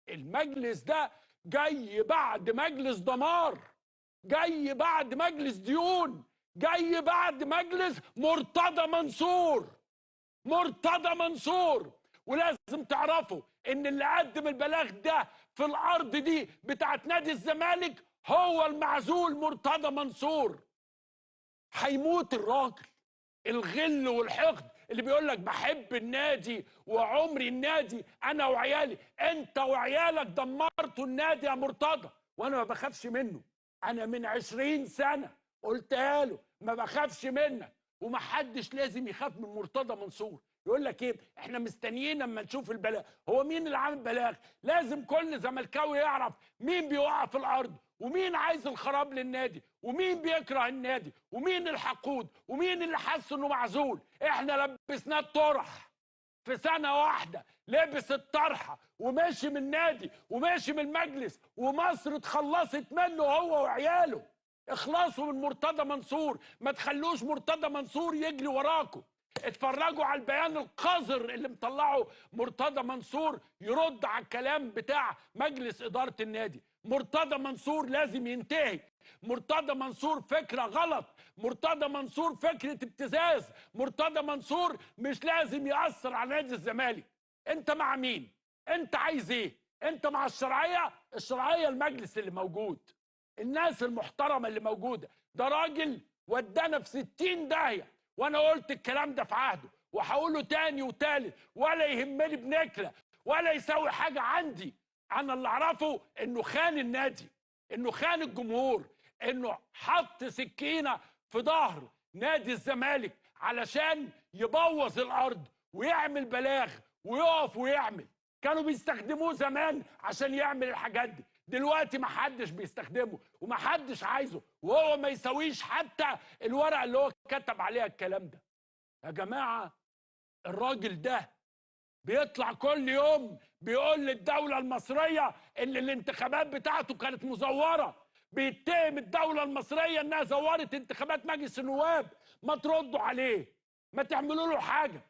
المجلس ده جاي بعد مجلس دمار، جاي بعد مجلس ديون، جاي بعد مجلس مرتضى منصور. مرتضى منصور. ولازم تعرفوا ان اللي قدم البلاغ ده في الارض دي بتاعت نادي الزمالك هو المعزول مرتضى منصور. هيموت الراجل. الغل والحقد اللي بيقول لك بحب النادي وعمري النادي انا وعيالي، انت وعيالك دمرتوا النادي يا مرتضى. وانا ما بخافش منه، انا من 20 سنة قلتها له ما بخافش منك، ومحدش لازم يخاف من مرتضى منصور. يقول لك ايه؟ احنا مستنيين لما نشوف البلاغ. هو مين اللي عامل بلاغ؟ لازم كل زملكاوي يعرف مين بيوقع في الارض، ومين عايز الخراب للنادي، ومين بيكره النادي، ومين الحقود، ومين اللي حس انه معزول. احنا لبسناه الطرح في سنة واحدة، لبس الطرحة وماشي من النادي وماشي من المجلس، ومصر اتخلصت منه هو وعياله. اخلصوا من مرتضى منصور، ما تخلوش مرتضى منصور يجري وراكم. اتفرجوا على البيان القذر اللي مطلعه مرتضى منصور يرد على الكلام بتاع مجلس إدارة النادي. مرتضى منصور لازم ينتهي. مرتضى منصور فكرة غلط، مرتضى منصور فكرة ابتزاز، مرتضى منصور مش لازم يأثر على نادي الزمالك. انت مع مين؟ انت عايز ايه؟ انت مع الشرعية؟ الشرعية المجلس اللي موجود، الناس المحترمة اللي موجودة. ده راجل ودانا في 60 داهية، وانا قلت الكلام ده في عهده وهقوله تاني وتالت، ولا يهمني بنكلة ولا يساوي حاجة عندي. انا اللي اعرفه انه خان النادي، انه خان الجمهور، انه حط سكينة في ظهر نادي الزمالك علشان يبوظ الارض ويعمل بلاغ ويقف ويعمل. كانوا بيستخدموه زمان عشان يعمل الحاجات دي، دلوقتي محدش بيستخدمه ومحدش عايزه، وهو ما يساويش حتى الورقة اللي هو كتب عليها الكلام ده. يا جماعة الراجل ده بيطلع كل يوم بيقول للدولة المصرية ان الانتخابات بتاعته كانت مزوره، بيتهم الدولة المصرية انها زورت انتخابات مجلس النواب. ما تردوا عليه، ما تعملوا له حاجة.